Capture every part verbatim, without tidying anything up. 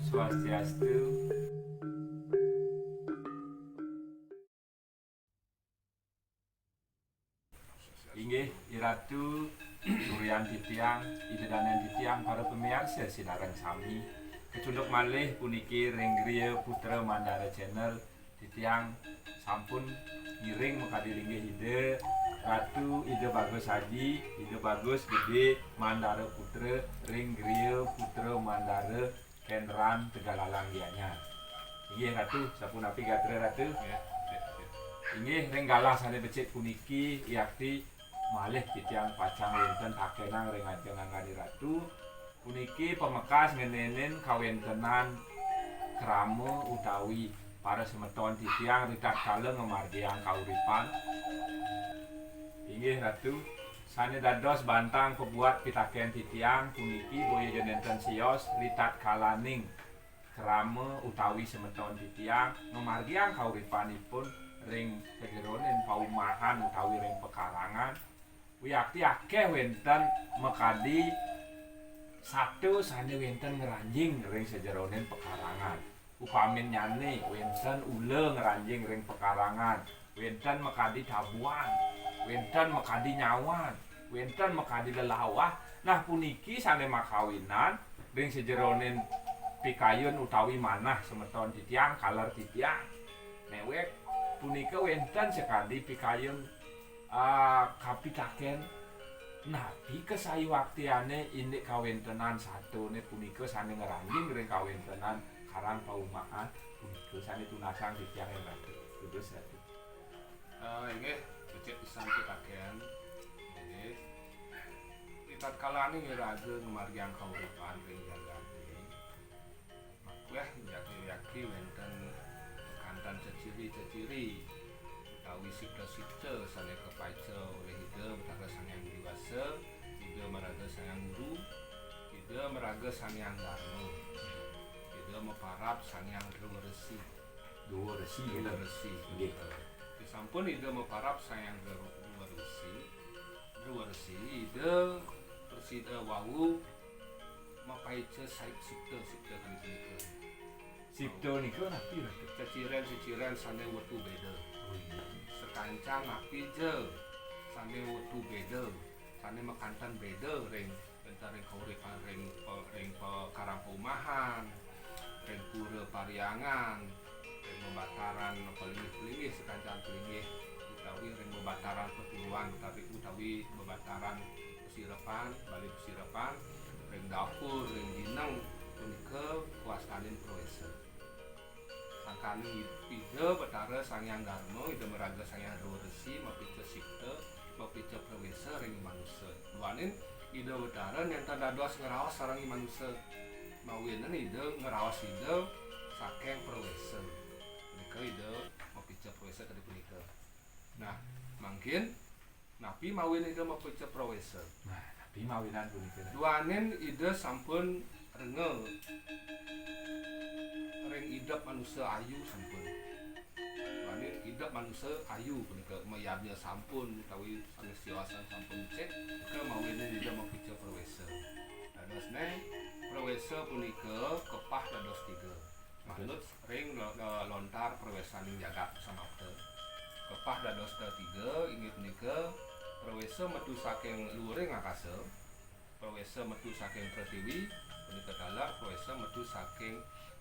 Swastiastu. Inggih, Iratu, turian titiang, Ida danen titiang, para pamiarsa sinareng sami. Kecunduk malih puniki ring griya Putra Mandara Channel, titiang sampun ngiring makadi linggih Ida Ratu, Ida Bagus Aji, Ida Bagus Gede Mandara Putra ring griya Putra Mandara Kenran Tegalalang Gianyar. Inggih Ratu, sapunapi gatra Ratu? Inggih, ring galah sane becik puniki, yakti malih titiang pacang wenten takenang ring ajeng angganing Ratu. Puniki pamekas ngenenin kawentenan krama utawi para semeton titiang ritatkala ngamargiang kauripan. Inggih Ratu, sane dados bantang pabuat pitaken titiang puniki boya ja nenten sios ritatkalaning krama utawi semeton titiang ngamargiang kauripanipun ring sajeroning paumahan utawi ring pekarangan. Wiakti akeh wenten makadi sato sane wenten ngranjing ring sajeroning pekarangan. Upaminnyane wenten ula ngranjing ring pekarangan, wenten makadi tabuan, wenten makadi nyawan, wenten makadi lelawah. Nah, puniki sane makawinan ring sajeroning pikayun utawi manah semeton titiang, kaler titiang. Newek punika wenten sakadi pikayun, ah, kapitaken, napi kasayuaktiane indik kawentenan satone punika sane ngranjing ring kawentenan karang paumahan punika sane tunasang titiang ring Ratu. Dados Ratu. Eh, inggih, becik pisan pitaken. Inggih. Ritatkalaning iraga ngamargiang kauripan ring jagate, makueh jagi-jagi wenten makanten ceciri-ceciri utawi sipta-sipta sane kapaica olih Ida Betara Sang Hyang Widi Wasa, Ida maraga Sang Hyang Guru, Ida maraga Sang Hyang Darma, Ida maparab Sang Hyang Dewa Resi. Dewa Resi, Dewa Resi. Nggih. Sampun Ida maparab Sang Hyang Dewa Resi, Dewa Resi, Ida prasida wau mapaica saib sipta, sipta kadi punika. Sipta nika napi, Ratu? Ceciren-ceciren sane wetu beda. Oh, iya. Sakancan napi ja sane wetu beda, sane makanten beda ring, wenten ring kauripan ring pe-, ring pe-, karang paumahan, ring pura parhyangan, ring bebataran palinggih-palinggih, sakancan palinggih, utawi ring bebataran peturuan, utawi, utawi bebataran pasirepan, bale pasirepan, ring dapur, ring jineng, punika kawastanin prawesa. Sangkaning Ida Betara Sang Hyang Darma, Ida maraga Sang Hyang Dewa Resi, mapica sipta, mapica prawesa ring manusa. Duaning Ida Betara nenten dados ngraos sareng manusa. Mawinan Ida ngraos Ida saking prawesa. Punika Ida mapica prawesa kadi punika. Nah, mangkin napi mawinan Ida mapica prawesa? Nah, napi mawinan punika? Duaning Ida sampun renga ring idep manusa ayu sampun. Duaning idep manusa ayu punika mayadnya sampun utawi sanes siosan sampun becik, punika mawinan Ida mapica prawesa. Dadosne prawesa punika kepah dados tiga. Manut ring lo-, lo-, lontar prawesaning jagat samapta. Kepah dados tiga, inggih punika prawesa metu saking luhuring akasa, prawesa metu saking pretiwi, punika taler prawesa metu saking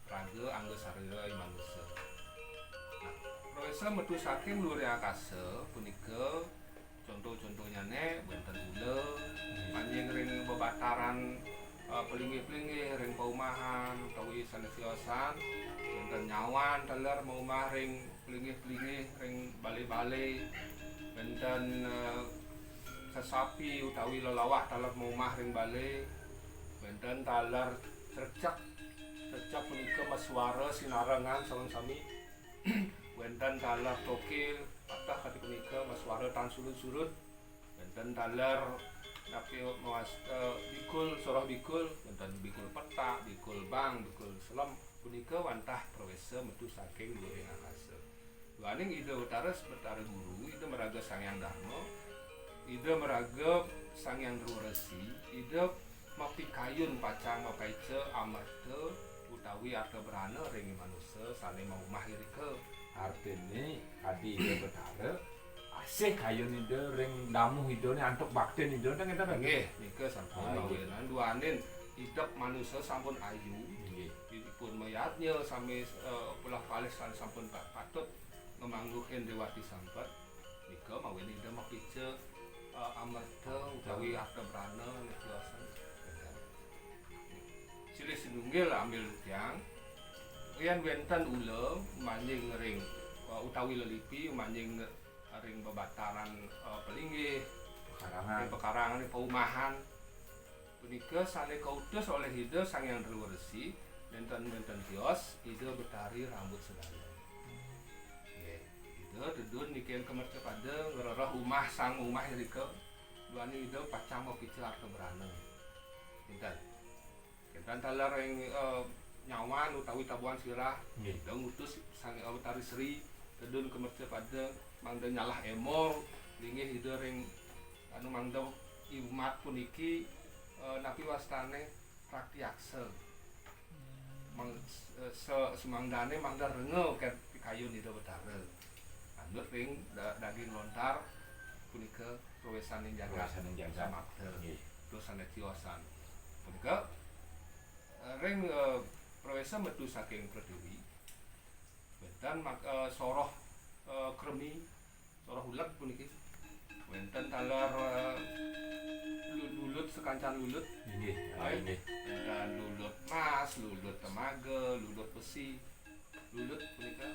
raga angga sarira i manusa. Nah, prawesa metu saking luhuring akasa punika conto-contonnyane wenten ula, manjing ring bebataran, eh, pelinggih-pelinggih ring paumahan utawi sane siosan, wenten nyawan taler maumah ring pelinggih-pelinggih ring bale-bale, wenten, eh, sesapi utawi lelawah taler maumah ring bale, wenten taler crecek. Crecek punika masuara sinarengan sareng sami. Wenten taler toke pateh kadi punika masuara tan surut-surut. Wenten taler napi mawasta bikul, soroh bikul, wenten bikul petak, bikul bang, bikul selem, punika wantah prawesa metu saking luhuring akasa. Duaning Ida Betara, Betara Guru, Ida maraga Sang Hyang Darma, Ida maraga Sang Hyang Dewa Resi, Ida mapikayun pacang mapaica amerta utawi arta brana ring manusa sane maumah irika. Artine, kadi Ida Betara, asih kayun Ida ring damuh Idane antuk baktin Ida, tang enten, nggih, nika sampun. Ah, nggih. Mawinan duaning idep manusa sampun ayu. Nggih. Ipun mayadnya sami, eh, pulah palih sane sampun pa-, patut ngamangguhin Dewati Sampet. Nika mawinan Ida mapica, eh, amerta utawi arta brana nika tiosan. Silih sinunggil ambil tiang, yen wenten ula manjing ring, eh, utawi lelipi manjing ring bebataran, eh, pelinggih, pekarangan, ring pekarangan, ring paumahan, punika sane kautus oleh Ida Sang Hyang Dewa Resi, nenten-nenten tios Ida Betari Rambut Sedana. Nggih, Ida tedun niki kamercapada ngrereh umah sang umah irika, duaning Ida pacang mapica arta brana. Nenten. Nenten taler ring, eh, nyawan utawi tabuhan sirah, nggih, Ida ngutus Sang, eh, Betari Sri, tedun kamercapada mangda nyalah ema, linggih Ida ring anu mangda imat puniki, eh, napi wastane, rakyasa. Mang-, eh, se-, sumangdane mangda renga ke pikayun Ida Betara. Anut ring da-, daging lontar punika prawesaning jagat. Prawesaning jagat. Samapta. Nggih. Terus sane tiosan. Punika, eh, ring, eh, prawesa metu saking Pretiwi. Wenten mak-, eh, soroh, eh, kremi, soroh uleg puniki. Wenten taler, eh, lu-, lulut sakancan lulut. Inggih, ah, inggih. Wenten lulut mas, lulut temaga, lulut besi. Lulut punika.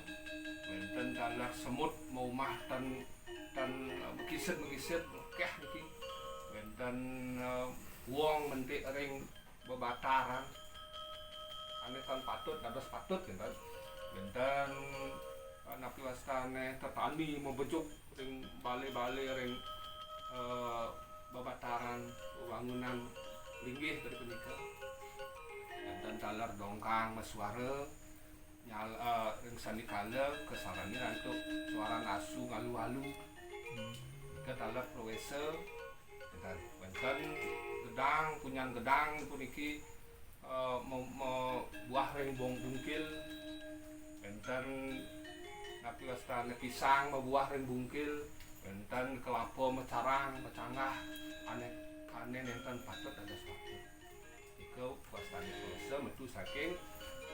Wenten taler semut maumah ten, ten, eh, mekisit-mekisit, mekeh niki. Wenten, eh, wong mentik ring bebataran ane tan patut dados patut, kinten. Wenten, eh, napi wastane tetani mabejuk ring bale-bale ring, eh, bebataran wewangunan linggih kadi punika. Wenten taler dongkang masuara nyal-, eh, ring sandikala kasarengin antuk suaran asu ngalu-alu. Nika taler prawesa. Wenten, wenten gedang, punyan gedang puniki, eh, me-, mabuah ring bung-, bungkil. Wenten napi wastane pisang mabuah ring bungkil. Wenten kelapa macarang, macanggah, ane, ane nenten patut dados patut. Nika wastane prawesa metu saking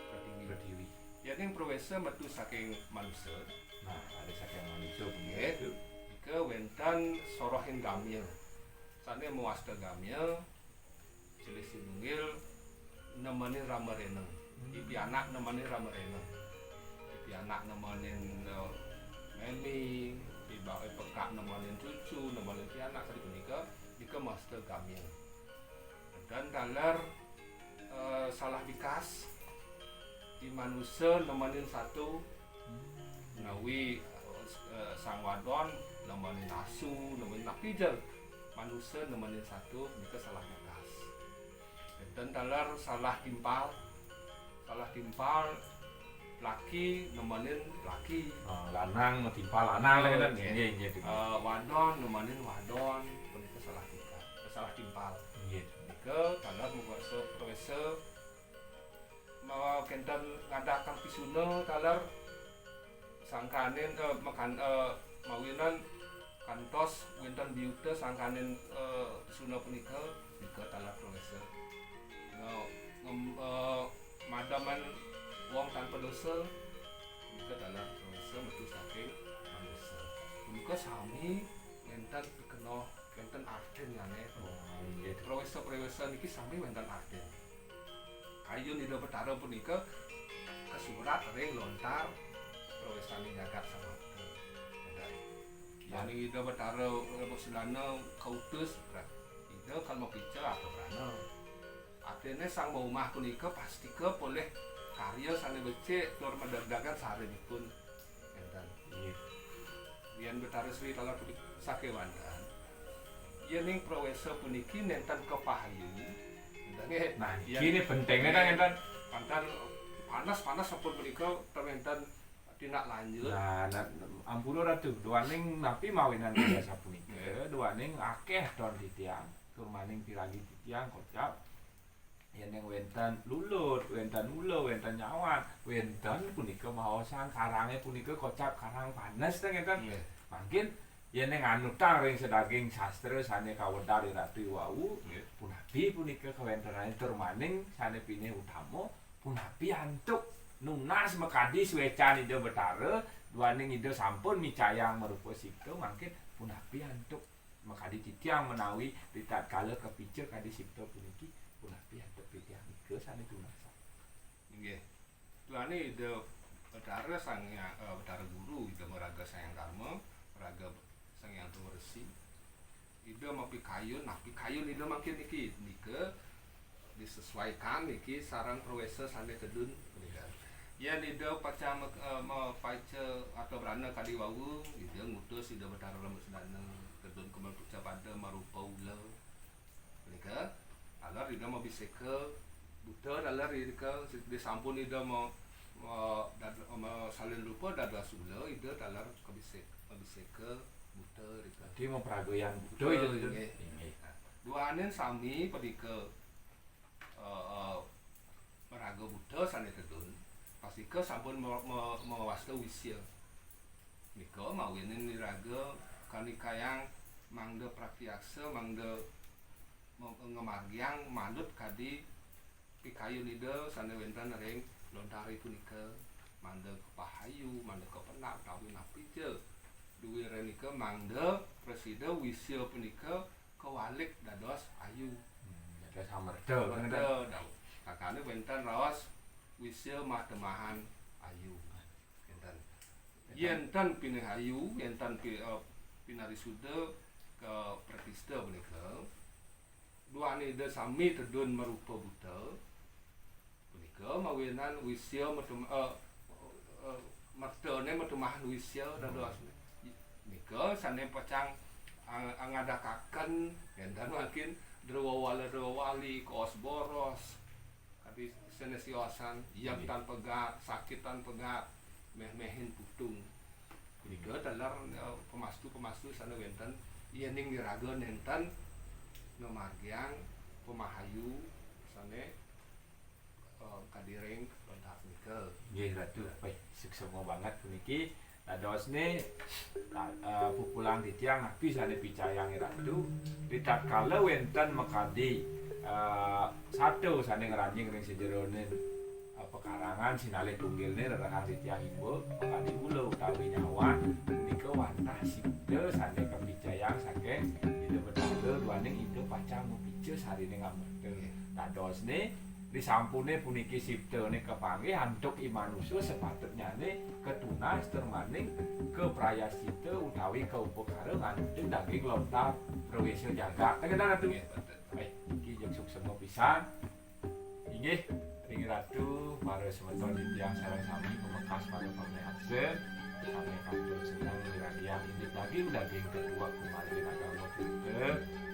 Pretiwi. Pretiwi. Yening prawesa metu saking manusa. Nah, ada saking manusa punika. Nggih. Nika wenten sorohing gamya. Sane mawasta gamya, silih sinunggil nemenin Rama Rena. Hmm. Pianak nemenin Rama Rena. Pianak nemenin, eh, memi, piba-, eh, pekak nemenin cucu, nemenin pianak kadi punika, nika mawasta gamya. Wenten taler, eh, salah bikas, i manusa nemenin sato, hmm, menawi, eh, sang wadon nemenin asu, nemenin napi ja manusa nemenin sato, nika salah bikas. Wenten taler salah timpal, salah timpal, laki nemenin laki. Ah, lanang matimpal lanang, oh, nggih, nggih, nggih, nggih. Eh, wadon nemenin wadon, punika salah tingkah, salah timpal. Nggih. Nika taler mawasta prawesa, mawa kenten ngadakan pisuna taler sangkaning, eh, makan, eh, mawinan kantos wenten biuta sangkaning, eh, pisuna punika, nika taler prawesa. Nga-, ngem-, eh, mademen wong tanpa dosa, nika taler prawesa metu saking manusa. Punika sami wenten pikenoh, wenten artinnyane. Oh, nggih. Prawesa-prawesa niki sami wenten artin. Kayun Ida Betara punika kasurat ring lontar prawesaning jagat samapta. Nggih. Yening Ida Betara Rambut Sedana kautus, Ida kal mapica arta brana. Artine sang maumah punika pastika polih karya sane becik tur madagdagan sarinipun. Enten. Nggih. Yen Betara Sri taler punika sakewanten. Yening prawesa puniki nenten kapahayu. Enten nggih. Nah, yen niki ne pentingne, nggih, kan, enten. Pantan panas-panas sampun punika ten wenten tindak lanjut. Nah, nah, ampura Ratu, duaning napi mawinan kaya sapunika, nggih, duaning akeh don titiang, tur maning piragi titiang kocap. Yéning wénten lulut, wénten ula, wénten nyawan, wénten punika maosang, karangé punika kocap karang panes, ten ngéten. Nggih. Mangkin yéning anutang ring sadaging sastra sané kawedar I Ratu wau, nggih, punapi punika kawéntenané tur maning sané pinih utama, punapi antuk nunas makadi suécan Ida Betara, duaning Ida sampun micayang marupa sipta, mangkin punapi antuk makadi titiang menawi ritatkala kapica kadi sipta puniki, punapi antuk titiang nika sané tunasang. Inggih. Duaning Ida Betara Sang Hyang, eh, Betara Guru, Ida maraga Sang Hyang Darma, maraga Sang Hyang Tuhu Resi. Ida mapikayun, nah, pikayun Ida mangkin niki, nika disesuaikan niki sareng prawésa sané tedun, punika. Yén Ida pacang me-, eh, mapaica arta brana kadi wau, Ida ngutus Ida Betara Rembuk Sedana, tedun kemel pucapada marupa ula. Punika, taler Ida mabiseka buta, taler irika, disampun Ida ma-, ma-, dad-, masalin rupa dados ula, Ida taler kabisek-, mabiseka buta irika. Dadi mapragayan buta. Buta, Ida, Ida. Inggih. Inggih. Nah, duaning sami punika, eh, eh, maraga buta sané tedun, pastika sampun ma-, ma-, mawasta wisya. Nika mawinan iraga kanikayang mangda pratyaksa, mangda me-, ngamargiang manut kadi pikayun Ida sané wénten ring lontar punika, mangda kapahayu, mangda kapenak utawi napi ja duwira nika, mangda prasida wisya punika kawalik dados ayu. Hmm, dados amerta, amerta, ngéten. Dawuh. Kakané wénten raos wisya matemahan ayu. Ngéten. Ngéten. Yén tan pinih ayu, yén tan pi-, eh, pinarisuda kapratista punika, duaning Ida sami tedun marupa buta, punika mawinan wisya matem-, eh, eh, mertané matemahan wisya dados. Hmm. Nika sané pacang ang-, angadakaken, énten mangkin drawawala-drawawali, kaos boros, kadi sané siosan, yeg, nggih, tan pegat, sakit tan pegat, méh-méhin putung. Punika taler, eh, pamastu-pamastu sané wénten, yéning iraga nénten ngamargiang pamahayu sané, eh, kadi ring lontar punika. Nggih, Ratu. Wéh, suksma banget puniki. Dadosné, ta-, eh, pupulang titiang napi sané picayang Ratu, ritatkala wénten makadi, eh, sato sané ngranjing ring sajeroning, eh, pekarangan sinalih tunggilné rerehang titiang imba, makadi ula utawi nyawan, punika wantah sipta sané kapicayang saking Ida Betara duaning Ida pacang mapica sarining amerta. Nggih. Dadosné, risampuné puniki siptané kapanggih antuk i manusa, sapatutnyané katunas tur maning kaprayascita utawi kaupakara nganutin daging lontar prawésa jagat. Ten ngéten, Ratu? Nggih, ten. Baik, niki jeg suksma pisan. Inggih, ring Ratu, para semeton titiang sareng sami pamekas para pamiarsa, sané kantun seneng ngragiang indik daging-daging tetuek kumalih agama kita.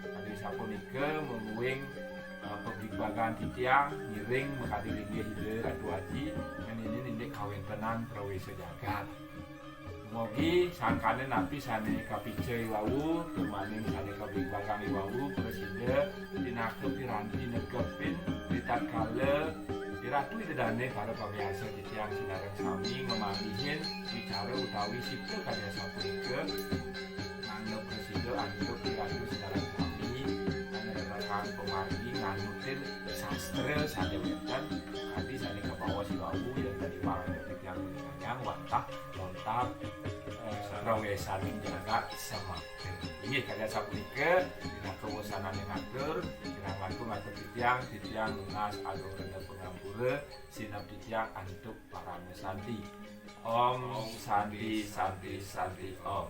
Kadi sapunika mungguing, eh, pabligbagan titiang ngiring makadi linggih Ida Ratu Aji ngeninin indik kawéntenan prawésa jagat. Dumugi sangkaning napi sané kapica i wau, tur maning sané kabligbagang i wau, prasida pinaka piranti negepin ritatkala i Ratu Ida Dané para pamiarsa titiang sinareng sami ngamanggihin wicara utawi sipta kadi asapunika, mangda prasida antuk i Ratu sinareng sami ngrerehang pamargi nganutin sastra sané wénten, kadi sané kabaos i wau, yén tadi parang titiang nguningayang wantah lontar, eh, prawésaning jagat samakta. Inggih, kadi asapunika, pinaka wasananing atur, pinaka ngatur titiang, titiang nunas agung rena pangampura, sineb titiang antuk parama santi. Om Santi, Santi, Santi, Om.